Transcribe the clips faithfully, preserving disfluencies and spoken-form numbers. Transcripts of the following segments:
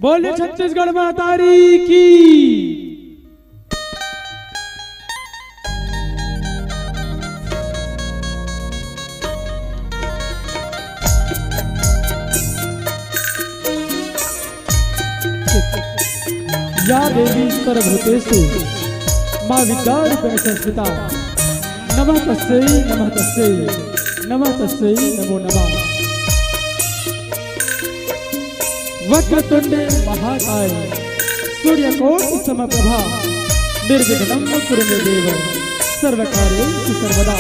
बोले छत्तीसगढ़ महतारी की। या देवी सर्वभूतेषु मां विद्यारूपेण संस्थिता। नमः तस्यै, नमः तस्यै, नमः तस्यै नमो नमः। वक्रतुंडे महाकाय सूर्यकोटि समप्रभा निर्विघ्नं कुरु मे देव सर्वकार्येषु सर्वदा,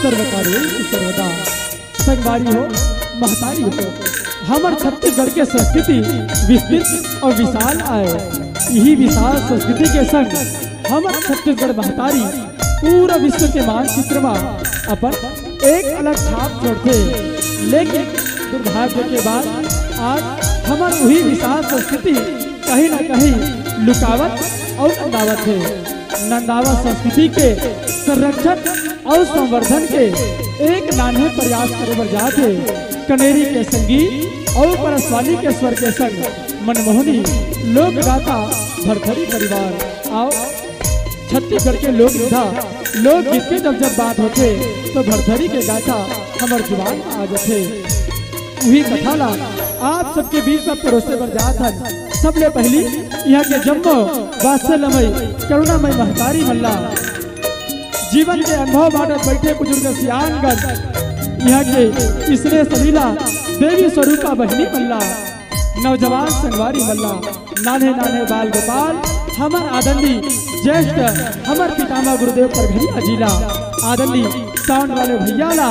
सर्वकार्येषु सर्वदा। संगवारी हो, महतारी हो, हमर छत्तीसगढ़ के संस्कृति विस्तृत अउ विशाल आय। इही विशाल संस्कृति के संग हमर छत्तीसगढ़ महतारी पूरा विश्व के मानचित्र म अपन एक अलग छाप छोड़थे। लेकिन दुर्भाग्य के बात आज हमर उही विशाल संस्कृति कहीं न कहीं लुकावत अउ नंदावत हे। नंदावत संस्कृति के संरक्षण अउ संवर्धन के एक नान्हे प्रयास करे बर जात हे। कनेरी के संगीत अउ परसवानी के स्वर के संग मनमोहनी लोक गाथा भरथरी परिवार। अउ छत्तीसगढ़ के लोक विधा, लोकगीत के जब जब बात होथे, तो भरथरी के गाथा हमर जुबान म आ जाथे। उही कथा ला आप सबके बीच म परोसे बर जात हन। सबले पहिली इहाँ के जम्मो वात्सल्यमय, करुणामय महतारी मन ला, जीवन के अनुभव बांटत बइठे बुजुर्ग सियानगण, इहाँ के इसने सलीला देवी स्वरूपा बहिनी मन ला, नौजवान संगवारी मन ला, नान्हे नान्हे बाल गोपाल, हमर आदरणीय ज्येष्ठ, हमर पितामह गुरुदेव परघरिया जी ला, आदरणीय साउंड वाले भैया ला,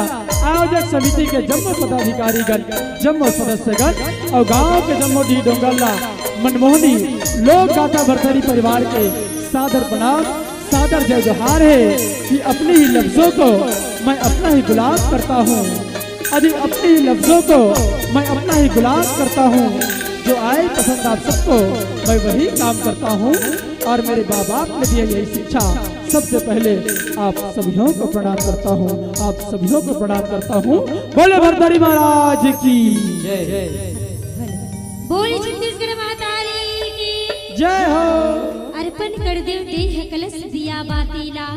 आयोजक समिति के जम्मो पदाधिकारी गण, जम्मो सदस्य गण अउ गांव के जम्मो डीह डोंगर ला मनमोहनी लोक गाथा भरथरी परिवार के सादर प्रणाम, सादर जय जोहार हे कि अपने ही लफ्जों को मैं अपना ही गुलाम करता हूँ। अजी, अपने ही लफ्जों को मैं अपना ही गुलाम करता हूँ। जो आए पसंद आप सबको, मैं वही काम करता हूँ। और मेरे माँ बाप ने दिया यही शिक्षा। सबसे पहले आप सभियों को प्रणाम करता हूँ, आप सभियों को प्रणाम करता हूँ। बोले भरथरी महाराज की। बोल छत्तीसगढ़ महतारी की। जय हो। अर्पण कर देव देह कलश दिया बाती ला,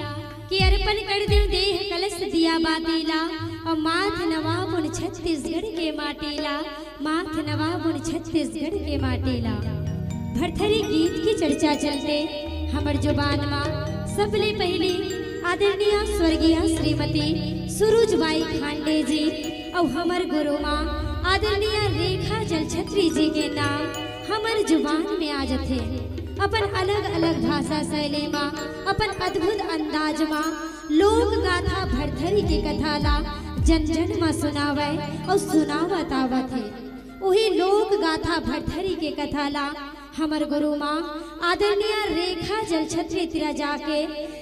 कि अर्पण कर देव देह कलश दिया बाती ला, अउ माथ नवाबोन छत्तीसगढ़ के माटी ला, माथ नवाबोन छत्तीसगढ़ के माटी ला। भरथरी गीत के चर्चा चलते हमर जुबान मा सबले पहिली आदरणीय स्वर्गीय श्रीमती सुरुज बाई खांडे जी अउ हमर गुरु माँ आदरणीय रेखा जलछत्री जी के नाम हमर जुबान में आ जथे। अपन अलग-अलग भाषा शैली मा, अपन अद्भुत अंदाज मा लोक गाथा भरथरी के कथा ला जन-जन मा सुनावय अउ सुनावत आवत हे। उही लोक गाथा भरथरी के कथा ला हमर गुरु माँ आदरणीय रेखा जलछत्री तिरा जाके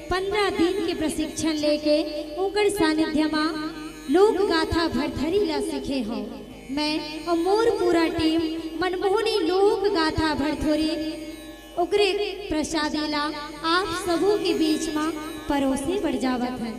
पंद्रह दिन के प्रशिक्षण लेके उंकर सानिध्य मा लोक गाथा भरथरी ला सीखे हौं। मैं अउ मोर पूरा टीम मनमोहनी लोक गाथा भरथरी ओकरे प्रसादी ला आप सबो के बीच मा परोसे बर जावत हन।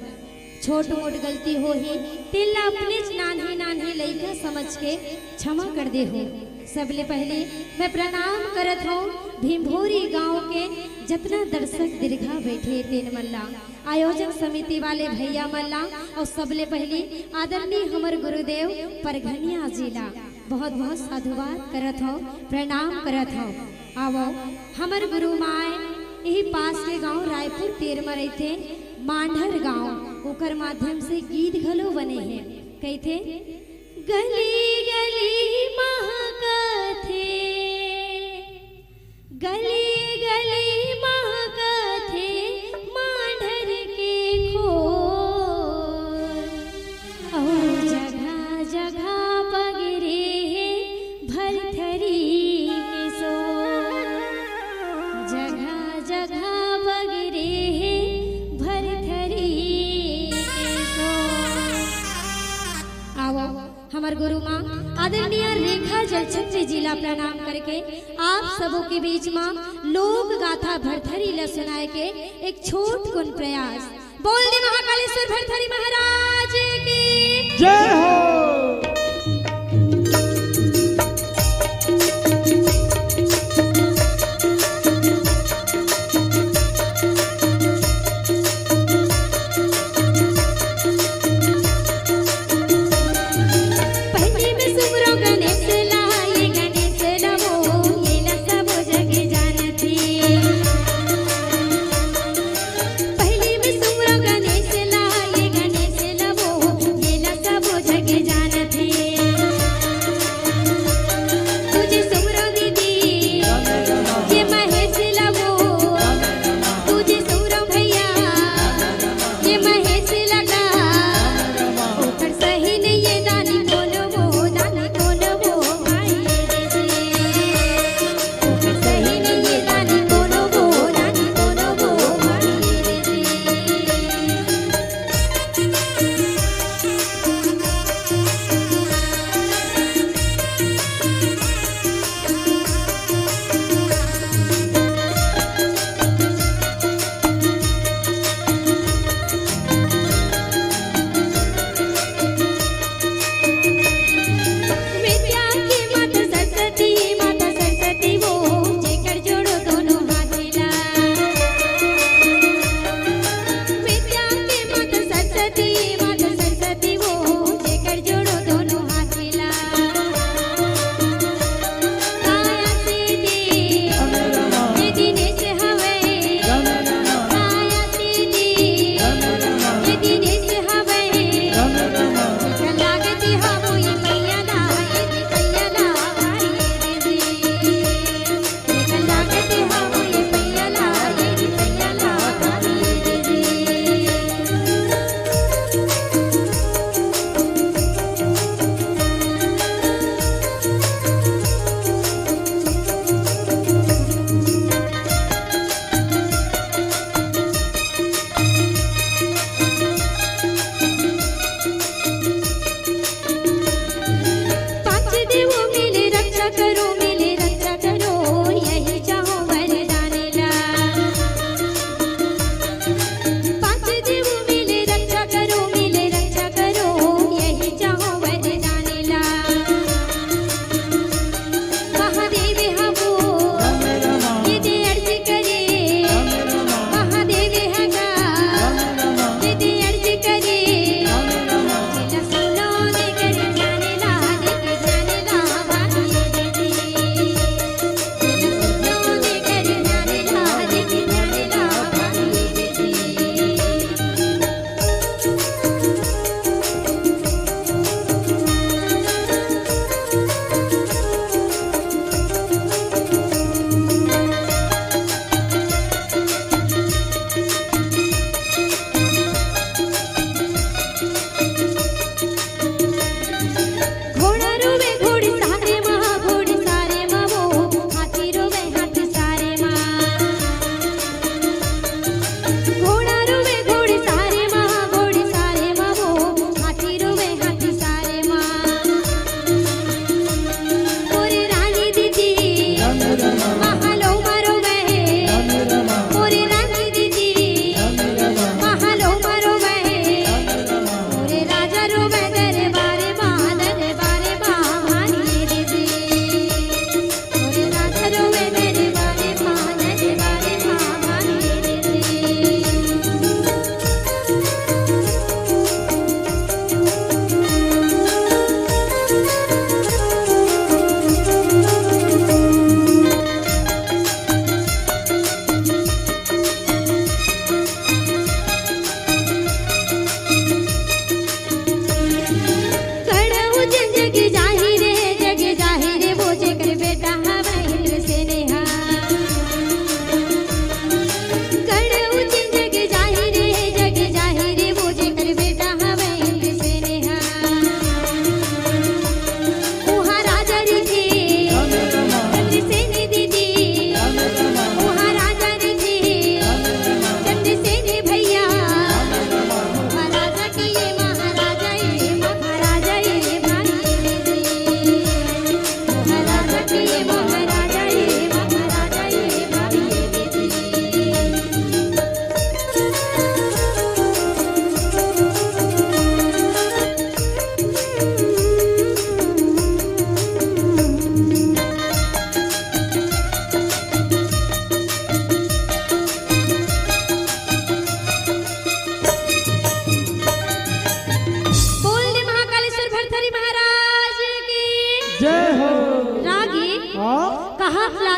छोट मोट गलती होही, तेन ला अपनेच नान्हे नान्हे लइका समझ के क्षमा कर देहू। सबले पहले मैं प्रणाम करत हौं भीमभोरी गांव के जतना दर्शक दीर्घा बैठे तेन मन ला, आयोजक समिति वाले भैया मन ला, अउ सबले पहली आदरणीय हमर गुरुदेव परघनिया जी ला बहुत बहुत साधुवाद करत हौं, प्रणाम करत हौं। आवो, हमर गुरु माय इही पास के गांव रायपुर तीर म रहिथे, मांढर गांव, ओकर माध्यम से गीत घलो बने हे। कहिथे, गली गली महकथे, गली गली महकथे मांढर के खोर। अहो जगह जगह पगरे हे भरथरी के सोर। जगह जगह पगरे हे भरथरी के सोर। आवो, हमर गुरु माँ आदरणीय रेखा जलछत्री जी ला प्रणाम करके आप सबो के बीच मा लोक गाथा भरथरी ला सुनाए के एक छोट कुन प्रयास। बोल दे महाकालेश्वर भरथरी महाराज की। जय हो। पहली में सुमरो गणेश ला, ये गणेश ला वो, ये ला सबो जग जानथे। पहली में सुमरो गणेश ला, ये गणेश ला वो, ये ला सबो जग जानथे।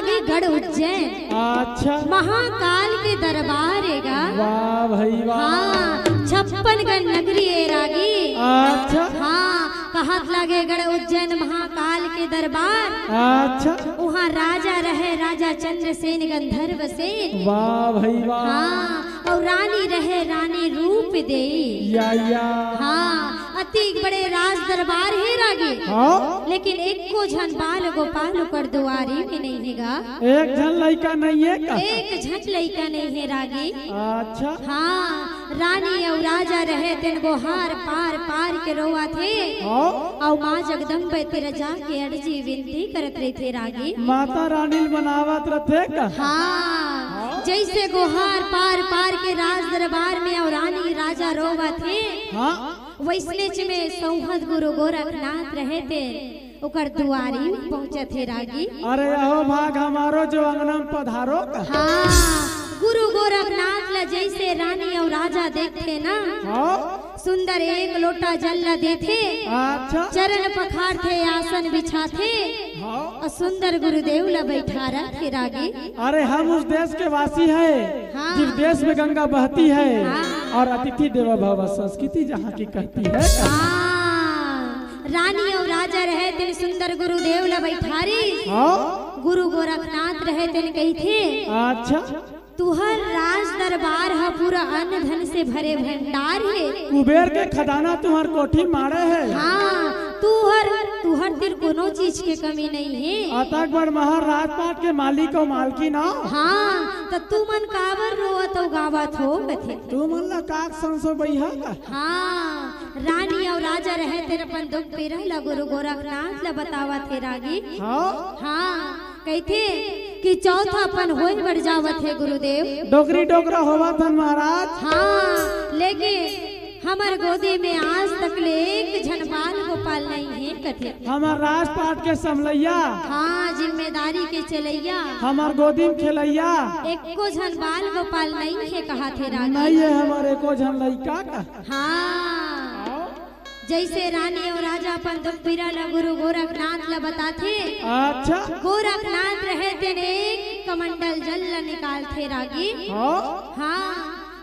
रागी गढ़ उज्जैन। अच्छा। महाकाल के दरबार ए गा। वाह भाई वाह। हाँ, छप्पन गढ़ नगरी ए रागी। अच्छा। हाँ, कहत लागे गढ़ उज्जैन महाकाल के दरबार। अच्छा। उहाँ राजा रहे राजा चंद्रसेन गंधर्व सेन। वाह भाई वाह। हाँ, अउ रानी रहे रानी रूप देई। या, या। हाँ, अतिक बड़े राज दरबार हे रागी। हाँ। लेकिन एको झन बाल गोपाल ओकर दुआरी में नइ हे गा। एक झन लइका नइ हे का? एक झन लइका नइ हे रागी। अच्छा। हाँ, रानी अउ राजा रहे तेन गोहार पार पार के रोवत हे। हाँ। अउ माँ जगदम्बा तीर जाके अर्जी विनती करत रहिथे रागी। माता रानी ल मनावत रथे का? हाँ, जइसे गोहार पार पार के राज दरबार में अउ रानी राजा रोवत हे। हाँ। वइसनेच में सौंहत गुरु गोरखनाथ रहे तेन ओकर दुआरी में पहुँचत हे रागी। अरे अहो भाग हमारो जो अंगना में पधारो का। हाँ, गुरु गोरखनाथ ला जइसे रानी अउ राजा देखथे ना, हाँ। सुंदर एक लोटा जल ला देथे। अच्छा। चरण पखारथे, आसन बिछाथे। हाँ। अउ सुंदर गुरुदेव ला बइठारथे रागी। अरे हम उस देश के वासी हैं, हाँ। जिस देश में गंगा बहती है, हाँ। और अतिथि देवो भव संस्कृति जहाँ की कहती है। हाँ। रानी अउ राजा रहे तेन सुंदर गुरुदेव ला बइठारिस। हाँ। गुरु गोरखनाथ रहे तेन कहिथे। अच्छा। तुहर राज दरबार ह पूरा अन्न धन से भरे भंडार हे। कुबेर के खजाना तुहर कोठी माड़े हे। हाँ, तुहर, तुहर तीर कोनो चीज के कमी नइ हे। अतक बड़ महल राजपाट के मालिक अउ मालकिन हो। हाँ, त तुमन काबर रोवत अउ गावत हो कथे। तुमन ला काक संसो बइहा का? हाँ, रानी अउ राजा रहे तेन अपन दुख पीरा ला गुरु गोरखनाथ ला बतावत हे रागी। हाँ। हाँ, कहिथे कि चौथापन होय बर जावत हे गुरुदेव। डोकरी डोकरा होवत हन महाराज। हाँ, लेकिन हमर गोदी में आज तक ले एक झन बाल गोपाल नइ हे कथे। हमर राजपाट के समलइया। हाँ, जिम्मेदारी के चलइया। हमर गोदी में खेलइया। एको झन बाल गोपाल नइ हे कहत हे रागी। नइ हे हमर एको झन लइका का। हाँ। जइसे रानी अउ राजा अपन दुख पीरा ला गुरु गोरखनाथ ला बताथे। अच्छा। गोरखनाथ रहे तेन एक कमंडल जल ला निकालथे रागी। हाँ। हाँ,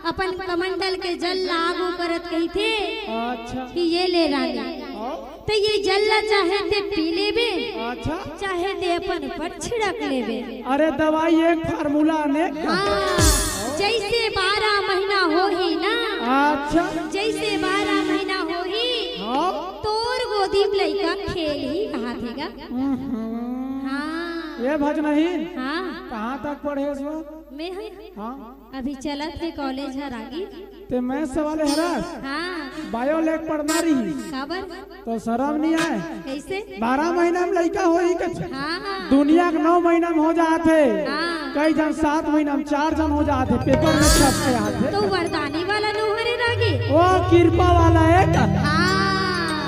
अपन कमंडल के जल ला आगू करत कहिथे। अच्छा। कि ये ले रानी। हाँ। त ये जल ला चाहे ते पी लेबे। अच्छा। चाहे ते अपन ऊपर छिड़क लेबे। अरे दवाई एक फार्मूला अनेक। हाँ, जइसे बारह महीना होही ना। अच्छा। जइसे बारह महीना होही। हाँ। तोर गोदी में लइका खेलही कहत हे गा। हम्म। हाँ। ये भजनही। हाँ। कहाँ तक पढ़े हस वो? मैं हँव। हाँ। अभी चलत हे कॉलेज ह रागी। ते मैथ्स वाले हरस? हाँ। बायो लेके पढ़ना रही। काबर? त सरम नइ आय। कइसे? बारह महीना में लइका होही कथे। हाँ, हाँ। दुनिया के नौ महीना में हो जात हे। हाँ। कई झन सात महीना में चार झन हो जात हे, पेपर में छप के आत हे। त वरदानी वाला नोहरे रागी। ओ कृपा वाला हे का? हाँ।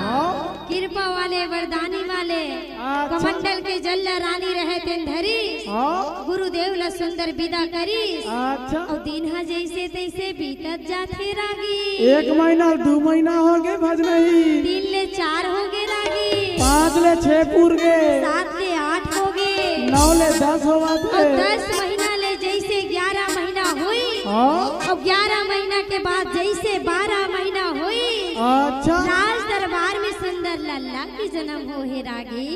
हाँ। कृपा वाले, वरदानी वाले। अच्छा। कमंडल के जल ला रानी रहे तेन धरिस। हाँ। गुरुदेव ला सुंदर बिदा करिस। अच्छा। अउ दिन ह जइसे तइसे बीतत जाथे रागी। एक महीना, दू महीना होगे भजनही। तीन ले चार होगे रागी। पाँच ले छह पुर गे। सात ले आठ होगे। नौ ले दस होवत हे। अउ दस महीना ले जइसे ग्यारह महीना होइस। हाँ। अउ ग्यारह महीना के बाद जइसे बारह महीना होइस। अच्छा। राज दरबार में सुंदर लल्ला के जनम होहे रागी।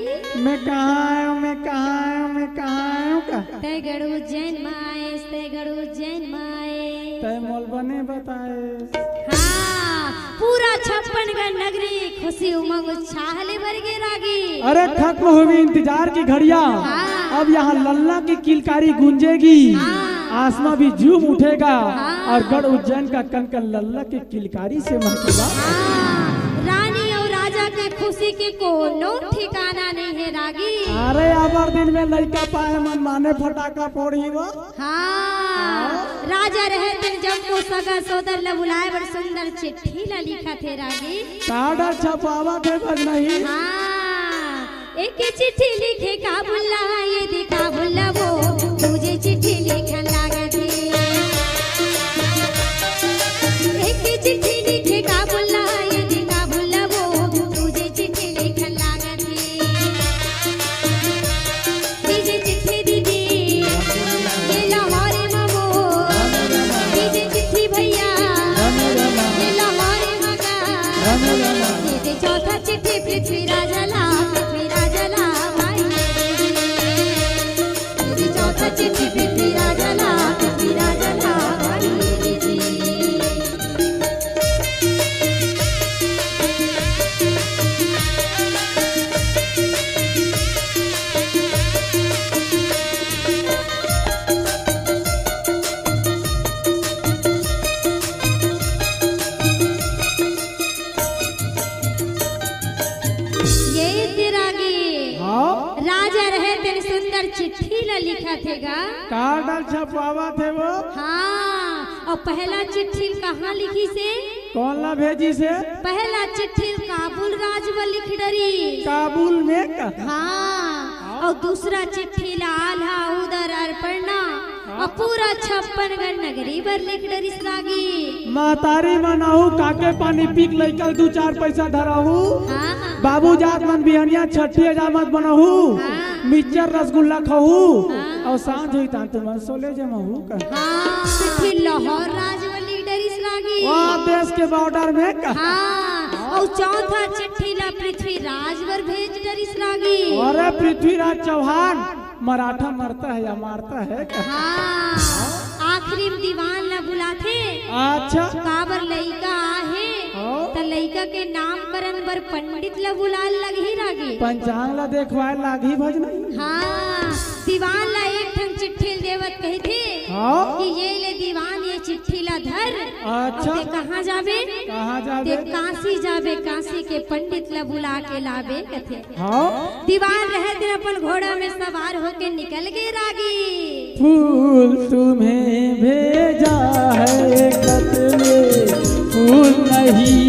मैं कहाँ आयों, मैं कहाँ आयों, मैं कहाँ आयों का? तैं गढ़ उज्जैन म आएस, तैं गढ़ उज्जैन म आएस। तैं मोल बने बताएस। हाँ, पूरा छप्पन गढ़ नगरी खुशी उमंग उत्साह ले भर गे रागी। अरे खत्म हुई इंतजार की घड़ियाँ। हाँ। अब यहाँ लल्ला की किलकारी गूंजेगी। हाँ। आसमां भी झूम उठेगा। हाँ। और गढ़ उज्जैन का कन कन लल्ला की किलकारी से महकेगा। हाँ, रानी अउ राजा के खुशी के कोनो ठिकाना नइ हे रागी। अरे अबर दिन में लइका पाए मन माने फटाका फोड़ही वो। हाँ, राजा रहे तेन जम्मो सगा सोदर ल बुलाए बर सुंदर चिट्ठी ल लिखत हे रागी। का डर छपावत हे भजनही। हाँ, एक चिट्ठी लिखे काबुल ला, ये दे काबुल ला वो, तुझे चिट्ठी लिखन लागत हे। एक चिट्ठी लिखे काबुल ला, ये दे काबुल ला वो, तुझे चिट्ठी लिखन लागत हे। तुझे चिट्ठी दीदी, चिट्ठी पृथ्वीराज ला, पृथ्वीराज ला, भाई जी। ये तेरा गे। हाँ। राजा रहे तेन सुंदर चिट्ठी ला लिखा थे गा। का डाल छपवावा थे वो? हाँ, अउ पहला चिट्ठी कहाँ लिखिस हे? कोन ला भेजिस हे? पहला चिट्ठी काबुल राज बर लिख डरिस। काबुल में का? हाँ, अउ दूसरा चिट्ठी ला आल्हा उदर अरपरना अउ पूरा छप्पन गढ़ नगरी बर लिख डरिस रागी। महतारी मन आहू, काके पानी पीक लइका ल दू चार पैसा धराहू। हाँ, हाँ। बाबू जात मन बिहनिया छट्ठी अजामत बनाहू। हाँ। मिक्चर रसगुल्ला खाहू। हाँ। अउ सांझ होई तान तुमन सोले जमहू का। हाँ, चिट्ठी लाहौर राज बर लिख डरिस रागी। वाह, देश के बॉर्डर में का। हाँ, अउ चौथा चिट्ठी ला पृथ्वीराज बर भेज डरिस रागी। अरे पृथ्वीराज चौहान, मराठा मरता है या मारता है का? हाँ, आखिरी में दीवान ला बुलाथे। अच्छा। काबर लइका आहे, हाँ। त लइका के नामकरण बर पंडित ला बुलाए लगही रागी। पंचांग ला देखवाए लागही भजनही। हाँ, दीवान ला एक ठन चिट्ठी ल देवत कहिथे हाँ। कि ये ले दीवान, ये चिट्ठी ला धर। अच्छा। अउ ते कहाँ जाबे? कहाँ जाबे? ते काशी जाबे, काशी के पंडित ला बुला के लाबे कथे। हाँ। दीवान रहे तेन अपन घोड़ा में सवार होके निकल गे रागी। फूल तुम्हें भेजा है खत में, फूल नहीं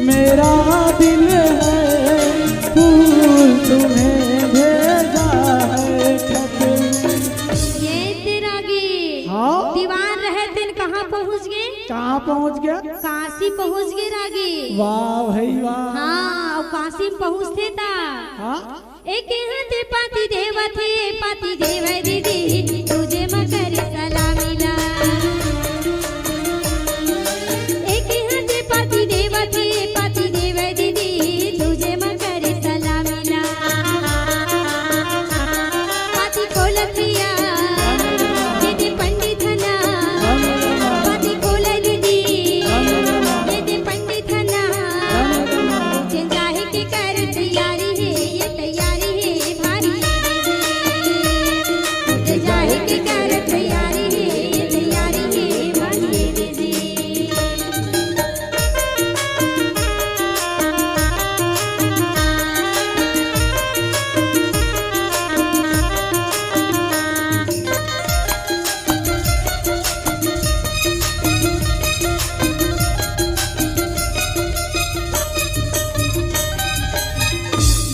मेरा दिल है, फूल तुम्हें भेजा है खत में। ये ते रागी। हाँ। दीवान रहे तेन कहाँ पहुँच गे? कहाँ पहुँच गे? काशी पहुँच गे रागी। वाह भाई वाह। हाँ, अउ काशी में पहुँचथे ता हाँ। एक हाथे पाती देवथे, पाती देवय दीदी, तुझे मकर सलामी ला। एक हाथे पाती देवथे, पाती देवय दीदी, तुझे मकर सलामी ला। पाती खोलतिया, दीदी पंडित ना। पाती खोल दीदी, दीदी पंडित ना। चेंजाही के कर तैयारी हे, ये तैयारी हे भारी। चेंजाही के कर तैयारी हे, ये तैयारी हे भारी दीदी।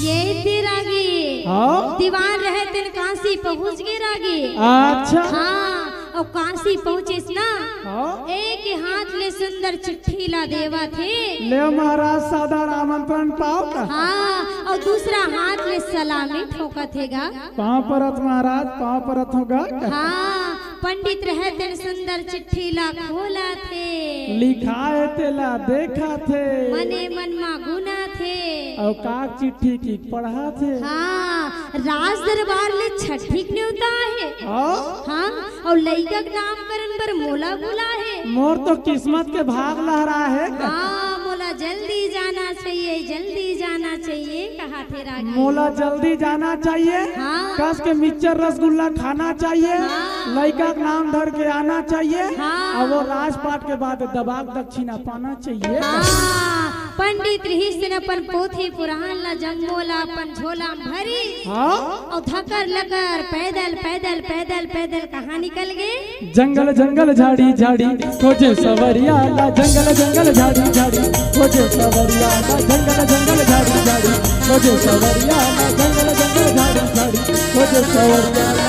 ये ते रागी। हाँ? दीवान रहे तेन काशी पहुँच गे रागी। अच्छा। हाँ, अउ काशी पहुँचिस ना। हाँ? एक हाथ ले सुंदर चिट्ठी ला देवत हे। ले महाराज, सादर आमंत्रण पाव का? हाँ, अउ दूसरा हाथ ले सलामी ठोकत हे गा। पाँव परत महाराज, पाँव परत हो गा। हाँ, पंडित रहे तेन सुंदर चिट्ठी ला खोलत हे। लिखाए तेला देखत हे। मने मन मा गुनत हे। अउ का चिट्ठी की पढ़त हे। हाँ, राज दरबार ले छट्ठी के नेवता हे। हाँ? हाँ, अउ लइका के नामकरण बर मोला बुला हे। मोर तो किस्मत के भाग लहरा हे। हाँ, मोला जल्दी जाना चाहिए, जल्दी जाना चाहिए, कहा थे रागी। मोला जल्दी जाना चाहिए। हाँ। कस के मिक्सचर रसगुल्ला खाना चाहिए। हाँ। लइका के नाम धर के आना चाहिए। हाँ। अउ वो राजपाट के बाद दबाक दक्षिणा पाना चाहिए। हाँ। पंडित रिहिस तेन अपन पोथी पुराण ला जम्मो ला अपन झोला म भरिस। हाँ। अउ धकर लकर पैदल, पैदल, पैदल, पैदल कहाँ निकल गे? जंगल जंगल झाड़ी झाड़ी खोजे सवरिया ला, जंगल जंगल झाड़ी झाड़ी खोजे सवरिया ला, जंगल जंगल झाड़ी झाड़ी खोजे सवरिया ला, जंगल जंगल झाड़ी झाड़ी खोजे सवरिया ला।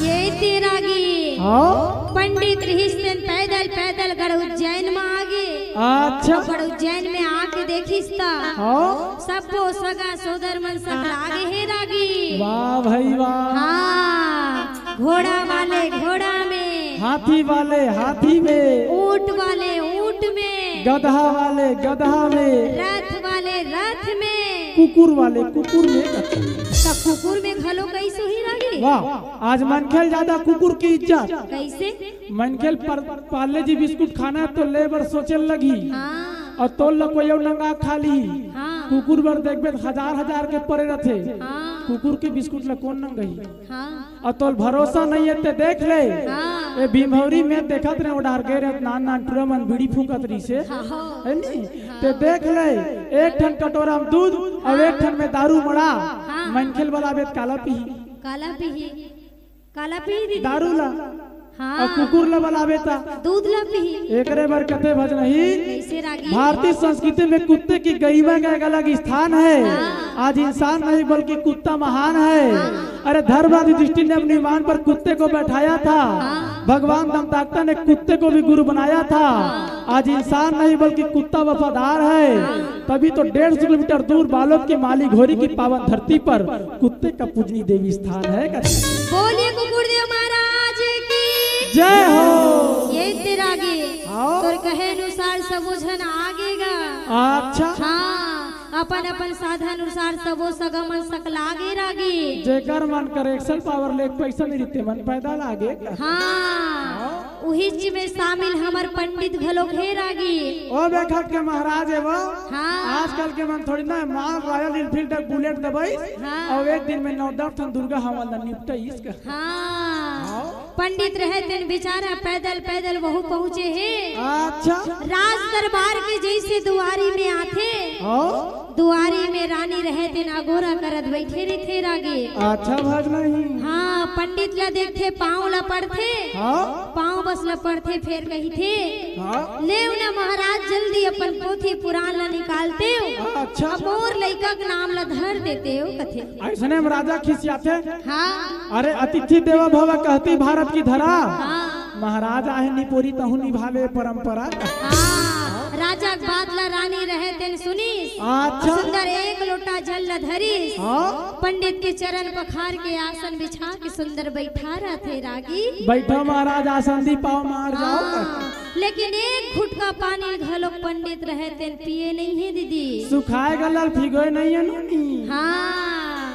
ये ते रागी। हाँ। पंडित रिहिस तेन पैदल पैदल गढ़ उज्जैन म आ गे। अच्छा। गढ़ उज्जैन में आके देखिस त हाँ। सब्बो सगा सोदर मन सकला गे हे रागी। वाह भाई वाह। हाँ, घोड़ा वाले घोड़ा में, हाथी वाले हाथी में, ऊंट वाले ऊंट में, गदहा वाले गदहा में, रथ वाले रथ में, कुकुर वाले कुकुर में। त कुकुर में घलो कइसे ही रागी? वाह, आज मनखे ल ज्यादा कुकुर के इज्जत। कइसे? मनखे ल पर-, पार्ले जी बिस्कुट खाना हे तो ले बर सोचे ल लगही। हाँ। अउ तोल ल कोई अउ नंगा खा लिही। हाँ। कुकुर बर देखबे त हजार हजार के परे रथे। हाँ। कुकुर के बिस्कुट ल कोन नंगही? हाँ। अउ तोल भरोसा नइ हे ते देख ले। हाँ। ए भीमभौरी में देखत रहे, ओ डार गे रहे, नान नान टूरा मन बीड़ी फूंकत रहिसे। हाँ। हे नी? हाँ। ते देख ले, एक ठन कटोरा में दूध अउ एक ठन में दारू मड़ा। हाँ। मनखे ल बलाबे त काला पीही? काला पीही? काला पीही दीदी? दारू ला। हाँ। अउ कुकुर ला बलाबे त? दूध ला पीही। एकरे बर कथे भजनही। कइसे रागी? भारतीय संस्कृति में कुत्ते की गरिमा का एक अलग स्थान है। हाँ। आज इंसान नहीं बल्कि कुत्ता महान है। हाँ। अरे, धर्म आदि दृष्टि ने अपनी विमान पर कुत्ते को बैठाया था। हाँ। भगवान दंताकता ने कुत्ते को भी गुरु बनाया था। हाँ। आज इंसान नहीं बल्कि कुत्ता वफादार है। हाँ। तभी तो डेढ़ सौ किलोमीटर दूर बालोद की माली घोरी की पावन धरती पर कुत्ते का पूजनीय देवी स्थान है। बोलिए कुकुरदेव महाराज की जय हो। ये तेरा आगे हाँ। तोर कहे अनुसार सबो झन आगे गा। अच्छा। हाँ, अपन अपन साधन अनुसार सबो सगा मन सकला गे रागी। जेकर मन करेक्शन पावर ले पैसा नहीं रहिथे, मन पैदल आगे। हाँ, उहिच में शामिल हमर पंडित घलोक हे रागी। ओ बेखत के महाराज हे वो। हाँ। आजकल के मन थोड़ी ना माल रॉयल इनफील्ड बुलेट दबई। हाँ। अउ एक दिन में नौ दस ठन दुर्गा हवल ला निपटइस का। हाँ। हाँ। पंडित रहे तेन बेचारा पैदल पैदल वहू पहुँचे हे। अच्छा। राज दरबार के जइसे दुआरी में आथे। हाँ। दुआरी में रानी रहे तेन अगोरा करत बइठे रहिथे रागी। अच्छा भजनही। हाँ, पंडित ला देखथे, पाँव ला पड़थे। हाँ। पाँव बस ला पड़थे, फेर कहिथे, हाँ। लेव ना महाराज, जल्दी अपन पोथी पुराण ला निकालतेव। अच्छा। अउ मोर लइका के नाम ला धर देतेव कथे। अइसने में राजा खिसियाथे। हाँ। अरे, अतिथि देवो भव कहती भारत की धरा। हाँ। महाराज आहे निपोरी तहु निभावे परंपरा। हाँ, राजा के बात ला रानी रहे तेन सुनिस। अच्छा। सुंदर एक लोटा जल ला धरिस। हाँ। पंडित के चरण पखार के आसन बिछा के सुंदर बइठा रहिथे रागी। बइठो महाराज, आसन दी पाँव मार जाओ। हाँ, लेकिन एक घुटका पानी घलोक पंडित रहे तेन पिए नइ हे दीदी। सुखाए गलल भिगोए नइ हे नोनी। हाँ,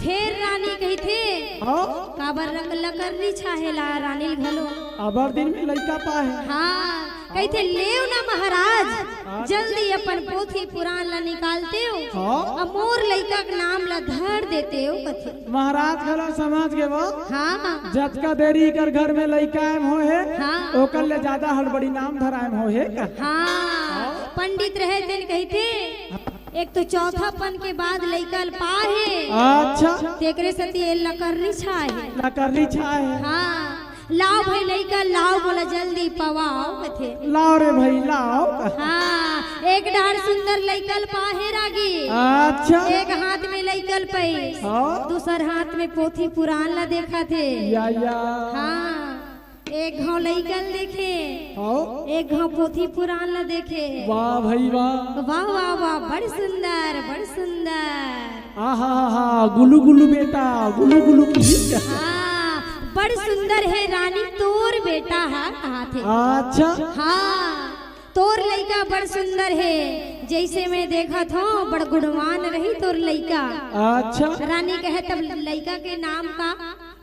फेर रानी कहिथे, हाँ? काबर रंग लकर्री छाहे ला रानी ल घलो। अबर दिन में लइका पाहे। हाँ, कहिथे, "लेव ना महाराज, हाँ? जल्दी अपन पोथी पुराण ला निकालतेव, हाँ? अउ मोर लइका के नाम ला धर देतेव," कथे। महाराज घलो समझ गे वो। हाँ। जतका देरी कर घर में लइका आए म होहे, हाँ। ओकर ले ज्यादा हड़बड़ी नाम धराए म होहे का? हाँ। पंडित रहे तेन कहिथे, एक तो चौथापन के बाद लइका ल पाहे। अच्छा। तेकरे सेती ए लकर्री छाहे। लकर्री छाहे। हाँ, लाव भई लइका, लाव, मोला जल्दी पवाव, कथे। लाव रे भई, लाव। हाँ, एक डार सुंदर लइका ल पाहे रागी। अच्छा। एक हाथ में लइका ल पइस, हाँ। दूसर हाथ में पोथी पुराण ला देखथे। या, या। हाँ। एक घांव लइका ल देखे, हाँ। एक घांव पोथी पुराण ल देखे। वाह भई वाह। वाह, वाह, वाह, बड़ सुंदर, बड़ सुंदर। आहा हा हा, गुलू गुलू बेटा, गुलू गुलू की। हाँ, बड़ सुंदर हे रानी तोर बेटा ह, कहाथे। अच्छा। हाँ, तोर लइका बड़ सुंदर हे, जइसे मैं देखत हंव, बड़ गुणवान रही तोर लइका। अच्छा। रानी कहे, "तब लइका के नाम का?"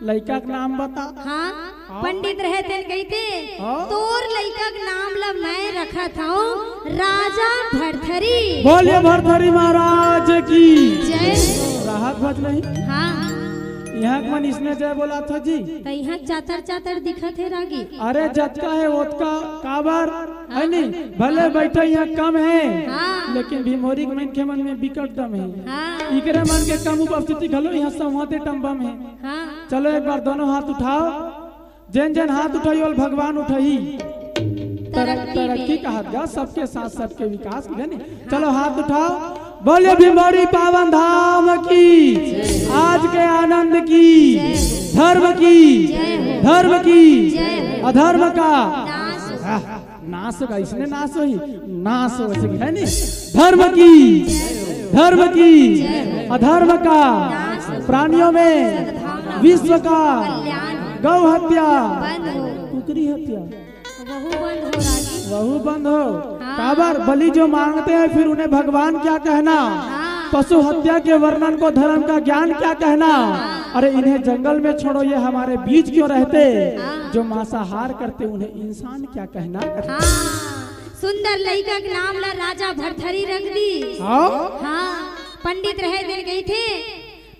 लइका के नाम बता। हाँ, हाँ। पंडित रहे तेन कहिथे, हाँ। "तोर लइका के नाम ल मैं रखत हंव राजा भरथरी।" बोलिए भरथरी महाराज की जय। राहत भज नहीं। हाँ। इहाँ के मन इसने जय बोलाथे जी। त इहाँ चातर चातर दिखत हे रागी। अरे जतका हे ओतका काबर, हे नी? भले बइठे इहाँ कम हे, हाँ। लेकिन भीमभोरी के मनखे मन में बिकट दम हे। हाँ। इकरे मन के कम उपस्थिति घलो इहाँ संवादे टम्बम हे। हाँ। चलो एक बार दोनों हाथ उठाव। जेन जेन हाथ उठाही ओला भगवान उठाही। तरक्की तरक्की में। कहत गा, सबके साथ सबके विकास, हे नी? चलो हाथ उठाव, बोलिए भीमभोरी पावन धाम की। आज के आनंद की, धर्म की, धर्म की, अधर्म का नाश। आह, नाश का इसने नाश होही, नाश हो सके, हे नी? धर्म की, धर्म की, अधर्म का, प्राणियों में, विश्व का, गौ हत्या, कुकरी हत्या। वहू बंद हो रागी। वहू बंद हो। हाँ। काबर बलि जो मांगते हैं फिर उन्हें भगवान क्या कहना? हाँ। पशु हत्या के वर्णन को धर्म का ज्ञान क्या कहना? अरे इन्हें जंगल में छोड़ो, ये हमारे बीच क्यों रहते? जो मांसाहार करते उन्हें इंसान क्या कहना? हाँ, सुंदर लइका के नाम ला राजा भरथरी रख दिस। हाँ। हाँ, पंडित रहे तेन कहिथे,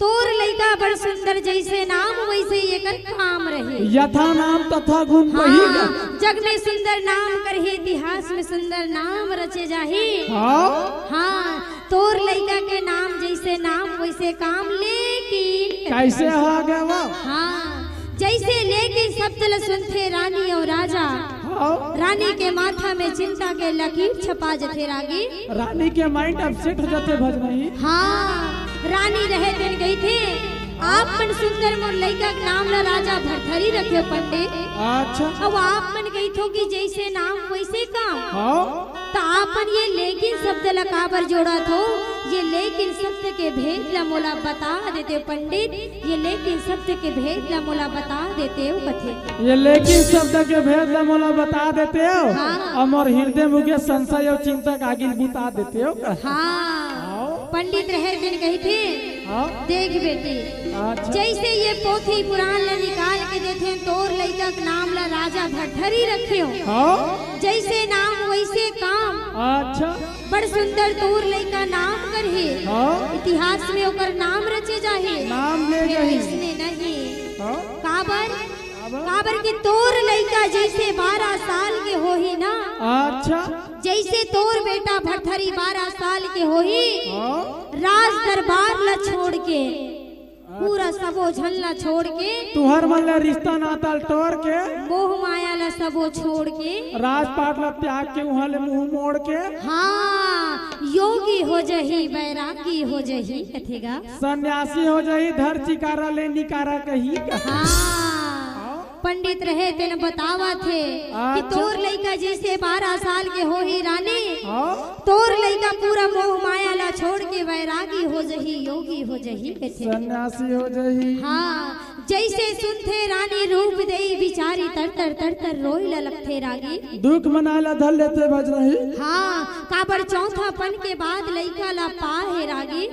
तोर लइका बड़ सुंदर, जइसे नाम वइसे एकर काम रहे। यथा नाम तथा गुण हाँ, बही। जग में सुंदर नाम करही, इतिहास में सुंदर नाम रचे जाही। हाँ। हाँ, तोर लइका के नाम जइसे नाम वइसे काम, लेकिन कइसे हो गे वो? हाँ, जइसे लेकिन शब्द ल सुनथे रानी अउ राजा, हाँ। रानी के माथा में चिंता के लकीर छपा जथे रागी। रानी के mind upset हो जाथे भजनही। हाँ, रानी रहे तेन कहिथे, आप मन सुंदर मोर लइका के नाम ला राजा भरथरी रखे पंडित। अच्छा। अब आप मन कहिथो कि जइसे नाम वइसे काम। हाँ। त आप मन ये लेकिन शब्द ला काबर जोड़त हो? ये लेकिन शब्द के भेद ला मोला बता देते पंडित, ये लेकिन शब्द के भेद ला मोला बता देते हो कथे। ये लेकिन शब्द के भेद ला मोला बता देते हो। हाँ। अउ मोर हृदय मुगे संशय अउ चिंता के आगी ल बुता देते हो। हाँ। हाँ। पंडित रहे तेन कहिथे, हाँ। देख बेटी, अच्छा। जइसे ये पोथी पुराण ला निकाल के देथे, तोर लइका के नाम ला राजा भरथरी रखे हो। हाँ। जइसे नाम वइसे काम। अच्छा। बड़ सुंदर तोर लइका नाम करही। हाँ। इतिहास में ओकर नाम रचे जाही। नाम ले फेर जाही। अइसने नहीं। हाँ। काबर? काबर? काबर कि तोर लइका जइसे बारह साल के होही ना। अच्छा। जइसे तोर बेटा भरथरी बारह साल के होही, हाँ। राज दरबार ला छोड़ के, पूरा सबो झन ला छोड़ के, तुहर मन ले रिश्ता नाता ल टोर के, मोह माया ला सबो छोड़ के, राजपाट ला त्याग के, उहाँ ले मुंह मोड़ के, हाँ, योगी हो जही, बैरागी हो जही, कथे गा। सन्यासी हो जही, धर चिकारा ले निकारा कही। हाँ। पंडित रहे तेन बतावत हे कि अच्छा। तोर लइका जइसे बारह साल के होही रानी, हाँ। तोर लइका पूरा मोह माया ला छोड़ के बैरागी हो जही, योगी हो जही, कथे। सन्यासी हो जही। हाँ, जइसे सुनथे रानी रूप देई बिचारी, तर तर तर तर रोए ला लगथे रागी। दुख मनाए ला धर लेथे भजनही। हाँ, काबर चौथापन के बाद लइका ला पाहे रागी।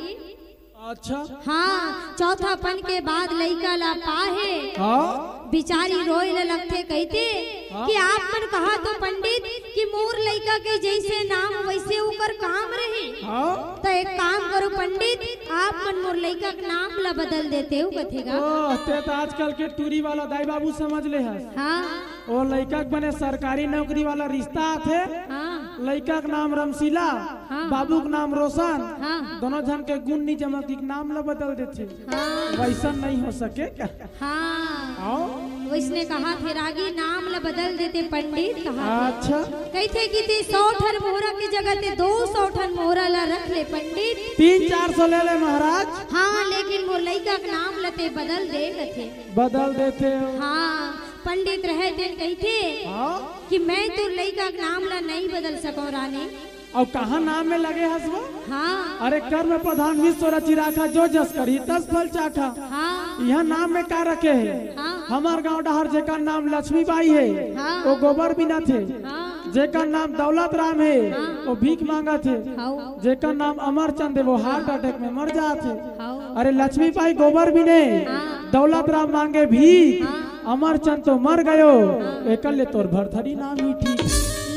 अच्छा। हाँ, चौथापन के बाद लइका ला पाहे। हाँ। बिचारी रोए ल लगथे कहिथे हाँ। कि आप मन कहा तो पंडित कि मोर लइका के जइसे नाम वइसे ओकर काम रही। हाँ। त एक काम करो पंडित, आप मन मोर लइका के नाम ला बदल देते हो कथे गा। ओह, ते त आजकल के टूरी वाला दाई बाबू समझ ले हस। हाँ। ओ लइका के बने सरकारी नौकरी वाला रिश्ता आथे। हाँ। लइका के नाम रमशीला, हाँ। बाबू के नाम रोशन। हाँ। दोनों झन के गुण नी जमा के नाम ला बदल देथे। हाँ। वइसन नहीं हो सके का? हाँ। आओ। वइसने कहा थे रागी नाम ला बदल देते पंडित कहा थे। अच्छा। कहिथे कि ते सौ ठन मोहरा के जगह ते दो सौ ठन मोहरा ला रख ले पंडित। तीन चार सौ ले ले महाराज। हाँ, लेकिन मोर लइका के नाम ला ते बदल दे कथे। बदल देते हो। हाँ। पंडित रहे तेन कहिथे हाँ? कि मैं तोर लइका के नाम ला नहीं बदल सकौं रानी। अउ कहाँ नाम में लगे हस वो? हाँ। अरे कर्म प्रधान विश्व रचि राखा, जो जस करी तस फल चाखा। हाँ। इहाँ नाम में का रखे हे? हाँ। हमार गांव डहर जेकर नाम लक्ष्मी बाई हे, हाँ। वो गोबर बिनथे। हाँ। जेकर नाम दौलत राम हे, हाँ। वो भीख मांगथे। हाँ। जेकर नाम अमरचंद हे, वो heart attack में मर जाथे। हाँ। अरे लक्ष्मी बाई गोबर बिने, हाँ। दौलत राम मांगे भीख, हाँ। अमरचंद तो मर गयो, हाँ। एकर ले तोर भरथरी नाम ही ठीक।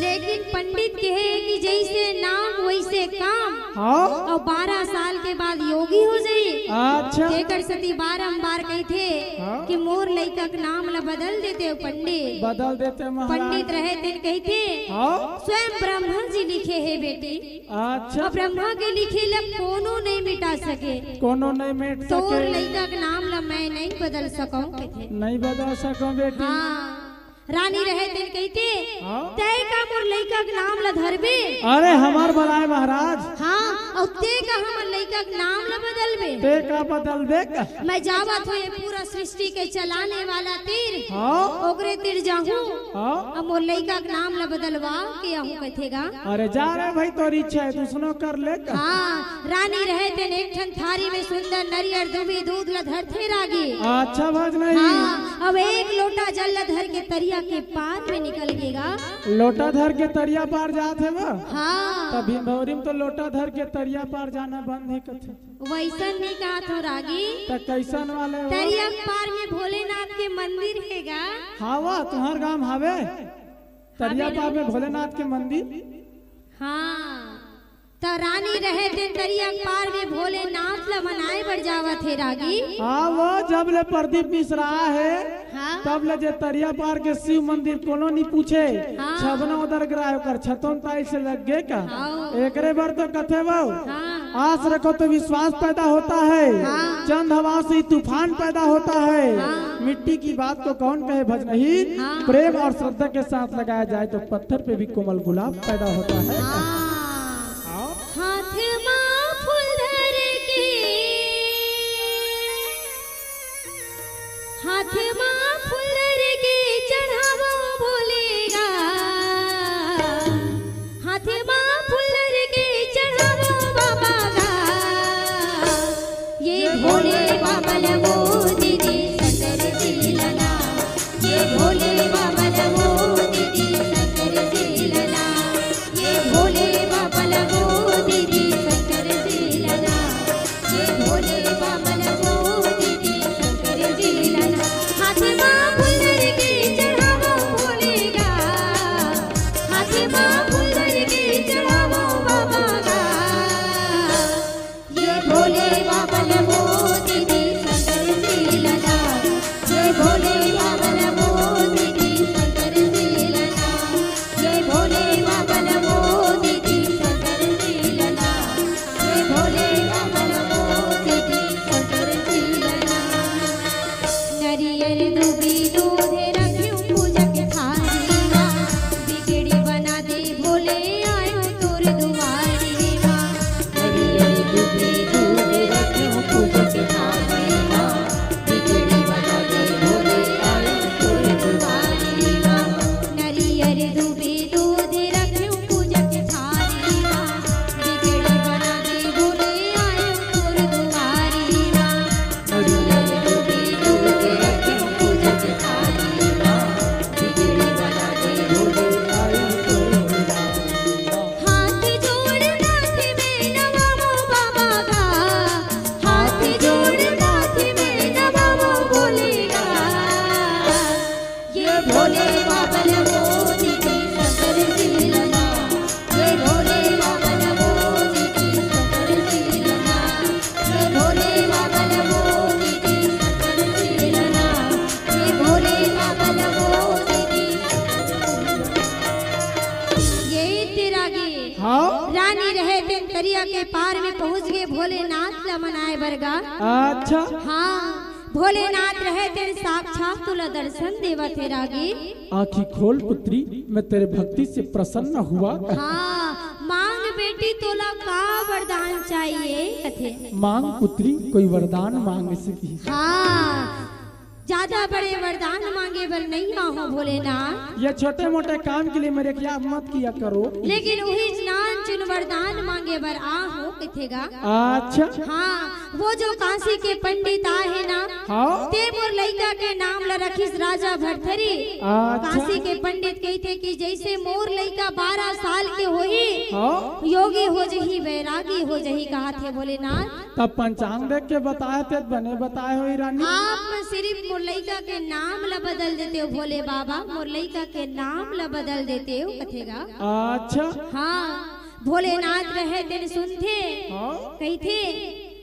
लेकिन पंडित कहे कि जइसे नाम वइसे काम। हाँ। अउ बारह साल के बाद योगी हो जाई। अच्छा। तेकर सेती बारंबार कहिथे हाँ। कि मोर लइका के नाम ला बदल देते हो पंडित। बदल देते महाराज। पंडित रहे तेन कहिथे हाँ। स्वयं ब्रह्मा जी लिखे हे बेटी। अच्छा। अउ ब्रह्मा के लिखे ला कोनो नहीं मिटा सके। कोनो नहीं मिट सके। तोर लइका के नाम ला मैं नहीं बदल सकौं कथे। नहीं बदल सकौं बेटी। हाँ। रानी रहे तेन कहिथे, हाँ? तैं का मोर लइका के नाम ला धरबे? अरे हमार बलाय महाराज। हाँ, अउ तैं का हमर लइका के नाम ला बदलबे? तैं का बदलबे का? मैं जावत हों ये पूरा सृष्टि के चलाने वाला तीर। हाँ? ओकरे तीर जाहूं। हाँ। अब मोर लइका के नाम ल बदलवा के आहूं कथे गा। अरे जा रे भाई, तोर इच्छा हे, तू सुनो कर ले का। हाँ, रानी रहे तेन एक ठन थारी में सुंदर नरियर दुबी दूध ल धरथे रागी। अच्छा भजनही। हाँ, अब एक लोटा जल ल धर के तरिया के पार में निकल गे गा। लोटा धर के तरिया पार जात हे गा? हाँ। त भीमभौरी में तो लोटा धर के तरिया पार जाना बंद हे कथे। वइसन नइ कहत हों रागी। त कइसन वाले हो? तरिया के पार में भोलेनाथ के मंदिर हे गा। हाँ वा, तुंहर गांव हावे? तरिया पार में भोलेनाथ के मंदिर? हाँ। त रानी रहे तेन तरिया के पार में भोलेनाथ ल मनाए बर जावत हे रागी। हाँ वो, जब ले प्रदीप मिश्रा हे, हाँ। तब ले जे तरिया पार के शिव मंदिर कोनो नइ पूछे। हाँ। छबना ओदर गे रहा हे, ओकर छतोन tiles लग गे का। हाँ। एकरे बर तो कथे वो। हाँ। आस रखो तो विश्वास पैदा होता है। हाँ। चंद हवा से ही तूफान पैदा होता है। हाँ। मिट्टी की बात को कौन कहे भजनहीन। हाँ। प्रेम और श्रद्धा के साथ लगाया जाए तो पत्थर पे भी कोमल गुलाब पैदा होता है। हाँ। हाँ। हाथ मा फूल धर के, हाथ मा फूल धर के चढ़ावो भोले गा। हाथ मा फूल धर के चढ़ावो बाबा गा। ये भोले बाबा ल मोदी दी शंकर जी ल ना। ये भोले बाबा ल मोदी दी शंकर जी ल ना। ये भोले बाबा ल मोदी दी शंकर जी ल ना। ये भोले बाबा ल मोदी दी शंकर जी ल ना। हाथ मा फूल धर के चढ़ावो भोले गा। हाथ मा फूल धर के चढ़ावो बाबा गा। ये भोले बाबा ल मोदी दी शंकर जी ल ना। ये भोले बाबा ल मोदी दी शंकर जी ल ना। ये भोले बाबा ल मोदी दी शंकर जी ल ना। ये भोले बाबा ल मोदी दी शंकर जी ल ना। नरियर दुबी दूध रख्यो पूजा के थारी मा। बिगड़ी बना दे भोले आयो तोर दुआरी मा। नरियर दुबी दूध रख्यो पूजा के थारी मा। बिगड़ी बना दे भोले आयो तोर दुआरी मा। नरियर दुबी दूध रख्यो पूजा के थारी मा। बिगड़ी बना दे भोले आयो तोर दुआरी मा। हाथ जोड़ माथे में नवावो बाबा गा। हाथ जोड़ माथे में नवावो भोले गा। ये भोले बाबा ल मोदी दी शंकर जी ल ना। ये भोले बाबा ल मोदी दी शंकर जी ल ना। ये भोले बाबा ल मोदी दी शंकर जी ल ना। ये भोले बाबा ल मोदी दी। ये तेरा गे। हाँ। रानी रहे तेन तरिया के पार में पहुंच गे भोलेनाथ ल मनाए बर गा। अच्छा। हाँ। भोलेनाथ रहे तेन साक्षात तुला दर्शन देवत हे रागी। आँखी खोल पुत्री, मैं तेरे भक्ति से प्रसन्न हुआ। हाँ, मांग बेटी तोला का वरदान चाहिए कथे। मांग पुत्री, कोई वरदान मांग सकी। हाँ, ज्यादा बड़े वरदान मांगे बर नहीं आहो भोलेनाथ। ये छोटे मोटे काम के लिए मेरे क्या मत किया करो। लेकिन उही नान चुन वरदान मांगे बर आहो कथे गा। अच्छा। हाँ, वो जो काशी के पंडित आहे ना, हाँ। ते मोर लइका के नाम ल रखिस राजा भरथरी। अच्छा। काशी के पंडित कहिथे कि जइसे मोर लइका बारह साल के होही, हाँ। योगी हो जही, बैरागी हो जही, कहत हे भोलेनाथ। तब पंचांग देख के बताए ते बने बताए होही रानी। आप सिर्फ मोर लइका के नाम ल बदल देते हो भोले बाबा, मोर लइका के नाम ल बदल देते हो कथे गा। अच्छा। हाँ। भोलेनाथ रहे तेन सुनथे, हाँ। कहिथे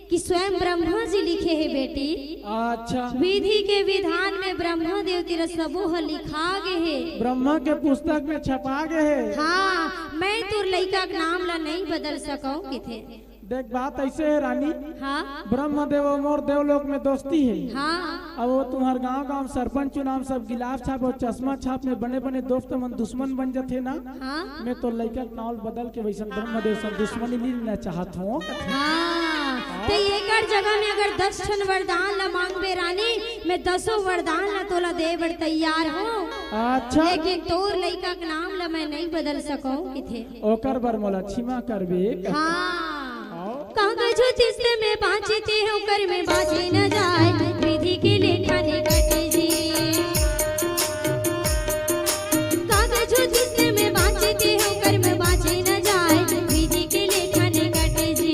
कि स्वयं ब्रह्मा जी लिखे हे बेटी। अच्छा। विधि के विधान में ब्रह्मा देव तीर सबो ह लिखा गे हे। ब्रह्मा के पुस्तक में छपा गे हे। हाँ, मैं तोर लइका के नाम ला नहीं बदल सकौं किथे। देख, बात ऐसे हे रानी। हाँ। ब्रह्मदेव अउ मोर देवलोक में दोस्ती हे। हाँ। अब वो तुम्हार गांव गांव सरपंच चुनाव सब गिलास छाप अउ चश्मा छाप में बने बने दोस्त मन दुश्मन बन जथे ना। हाँ। मैं तो लइका के नाव बदल के वैसन ब्रह्मदेव सन दुश्मनी नी लेना चाहत हूँ। हाँ। ते एकर जगह में अगर दस ठन वरदान ला मांगबे रानी, मैं दसों वरदान ला तोला दे बर तैयार हूँ। अच्छा। लेकिन तोर लइका के नाम ला मैं नहीं बदल सकूं किथे। ओकर बर मोला क्षमा करबे। हाँ। हाँ। कहा जो जिससे मैं बाँचे ते ओकर में बाँचे न जाए, विधि के लेखा निकट जी। कहा जो जिससे मैं बाँचे ते ओकर में बाँचे न जाए, विधि के लेखा निकट जी।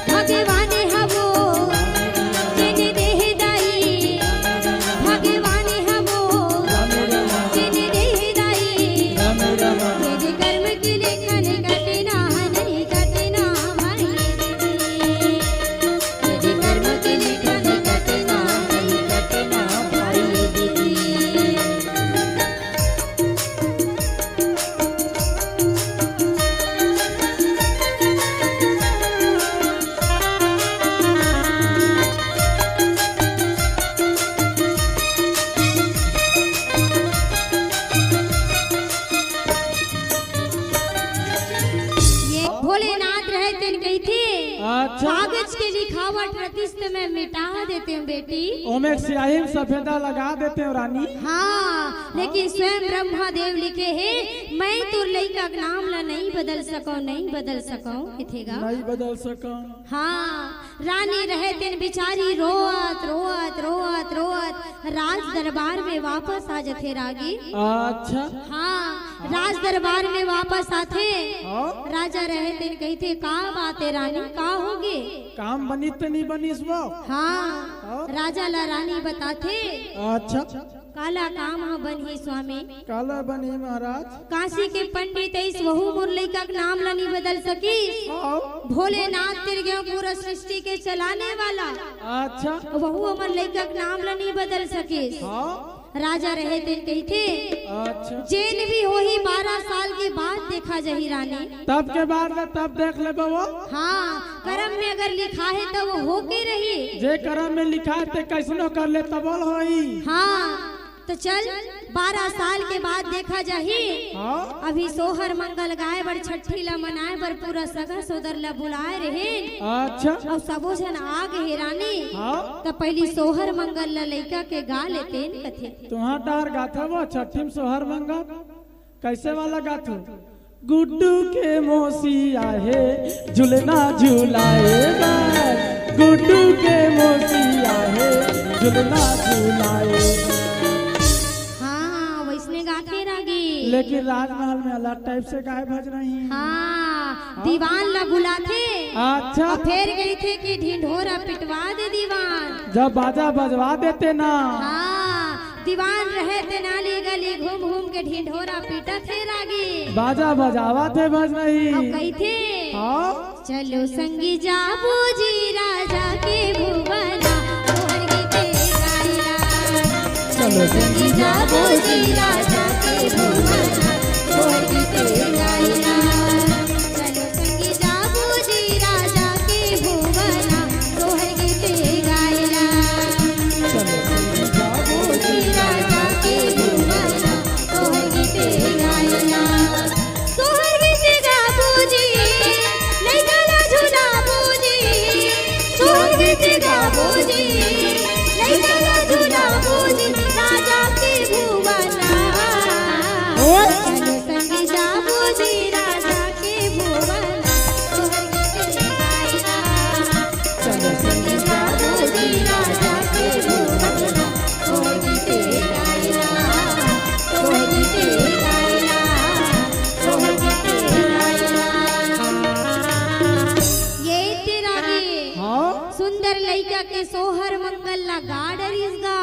भगवान हवो जेन देह दाई, भगवान हवो जेन देह दाई। तेरे कर्म के लेखा निकट ना, नहीं कटना भाई दीदी। तेरे कर्म के लेखा निकट ना, नहीं कटना भाई दीदी। ये भोलेनाथ रहे तेन कहिथे, अच्छा। कागज के लिखावट रतिस त मैं मिटा देते हूँ बेटी। ओमे स्याही में सफेदा लगा देते हो रानी। हाँ, लेकिन स्वयं ब्रह्मा देव लिखे हे, मैं तोर लइका के नाम ला नहीं बदल सकूं, नहीं बदल सकूं, किथे गा? नहीं बदल सकूं। हाँ, रानी रहे तेन बिचारी रोवत, रोवत, रोवत, रोवत राज दरबार में वापस आ जथे रागी। अच्छा। हाँ, राज दरबार में वापस आथे। हाँ। राजा रहे तेन कहिथे, "का बात हे रानी, का होगे?" काम बनिस त नहीं बनिस वो? हाँ। हाँ। राजा ला रानी बताथे। अच्छा। काला काम ह बनही स्वामी? काला बनही महाराज? काशी के पंडित अइस, वहू मोर लइका के नाम ला नहीं बदल सकिस। हाँ। भोलेनाथ तिर गयो पूरा सृष्टि के चलाने वाला। अच्छा। वहू हमर लइका के नाम ला नहीं बदल सकिस। हाँ। राजा रहे तेन कहिथे, अच्छा। जेन भी होही बारह साल के बाद देखा जाही रानी। तब के बाद में तब देख लेबो वो। हाँ, करम में अगर लिखा हे त वो होके रही। जे करम में लिखा हे ते कैसनो कर ले तबो ल होही। हाँ, त चल, बारह साल के बाद देखा जाही। हाँ। अभी सोहर मंगल गाए बर, छट्ठी ला मनाए बर पूरा सगा सोदर ला बुलाए रहेन। अच्छा। अउ सबो झन आ गे हे रानी। हाँ। त पहिली सोहर मंगल ला लइका के गा लेतेन कथे। तुंहर डार गाथा वो छट्ठी में सोहर मंगल कैसे वाला गाथो? गुड्डू के मौसी आहे झुलना झुलाए बर, गुड्डू के मौसी आहे झुलना झुलाए बर। हाँ, वैसने गाथे रागी। लेकिन राजमहल में अलग type से गाए भजन ही। हाँ, दीवान ला बुलाथे। अच्छा। अउ फेर कहिथे कि ढिंढोरा पिटवा दे दीवान। जब बाजा बजवा देते ना। हाँ, दीवान रहे तेन अली गली घूम घूम के ढिंढोरा पीटत हे रागी। बाजा बजावत हे भजनही। अउ कहिथे, हाँ। चलो संगी जाबो जी राजा के भुवना, तोहर गीते गाइला। चलो संगी जाबो जी राजा के भुवना, तोहर गीते गाइला। चलो संगी जाबो जी राजा के भुवना, तोहर गीते गाइला। चलो संगी जाबो जी राजा के भुवना, तोहर गीते गाइला। तोहर गीते गाबो जी, लइका ला झुलाबो जी। तोहर गीते गाबो जी, लइका ला झुलाबो जी, राजा के भुवना। ओए। चलो संगी जाबो जी राजा के भुवना, तोहर गीते गाइला। चलो संगी जाबो जी राजा के भुवना, तोहर गीते गाइला, तोहर गीते गाइला, तोहर गीते गाइला। ये तेरा गे हाँ? सुंदर लइका के सोहर मंगल ला गा डरिस गा।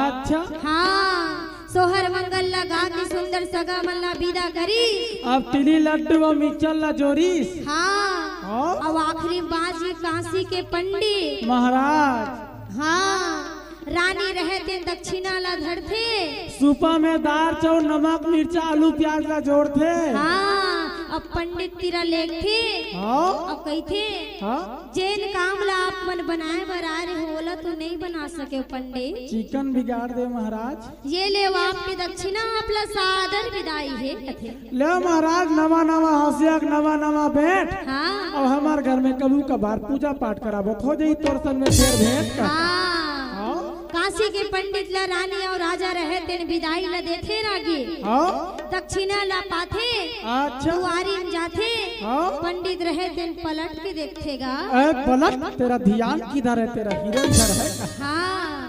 अच्छा। हाँ। सोहर मंगल ला गा के सुंदर सगा मन ला बिदा करिस। अब तिली लड्डू अउ मिक्चर ला जोरिस। हाँ। हाँ। अउ आखिरी बाजी काशी के पंडित। महाराज। हाँ। रानी रहे तेन दक्षिणा ला धरथे। सूपा में दार, चाउर, नमक, मिर्चा, आलू, प्याज ला जोड़थे। हाँ। अब पंडित तीर लेगथे। हाँ। अब कहिथे, हाँ। जेन काम ला आप मन बनाए बर आए रहे हो, ओला तो नहीं बना सके पंडित। चिकन बिगाड़ दे महाराज। ये ले वो आपके दक्षिणा, आप ला सादर बिदाई हे कथे। ले महाराज, नवा नवा हंसिया के नवा नवा बेंट। हाँ। अब हमार घर में कभू कभार पूजा पाठ कराबो, खो जाई तोर संग में फेर भेंट का। हाँ। हाँ। काशी के पंडित ला रानी अउ राजा रहे तेन बिदाई ला देथे रागी। हाँ। दक्षिणा ला पाथे। अच्छा। दुआरी में जाथे। हाँ। पंडित रहे तेन पलट के देखथे गा। ए, पलट, तेरा ध्यान किधर है? तेरा हीरो इधर है। हाँ।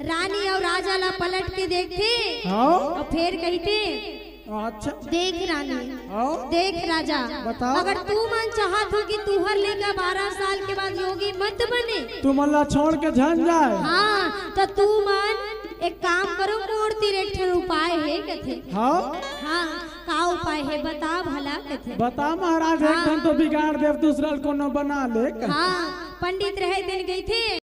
रानी अउ राजा ला पलट के देखथे। हाँ। अउ फेर कहिथे, अच्छा। देख रानी, हाँ। देख राजा, बताओ। अगर तू मन चाहत हो कि तुहर लइका बारह साल के बाद योगी मत बने, तुमन ला छोड़ के झन जाए। हाँ, त तू मन एक काम करो, मोर तीर एक ठन उपाय हे कथे। हाँ। हाँ, का उपाय हे बता भला कथे। बता महाराज, एक हाँ। ठन तो बिगाड़ देव, दूसरा ल कोनो बना ले। हाँ, पंडित रहे तेन कहिथे।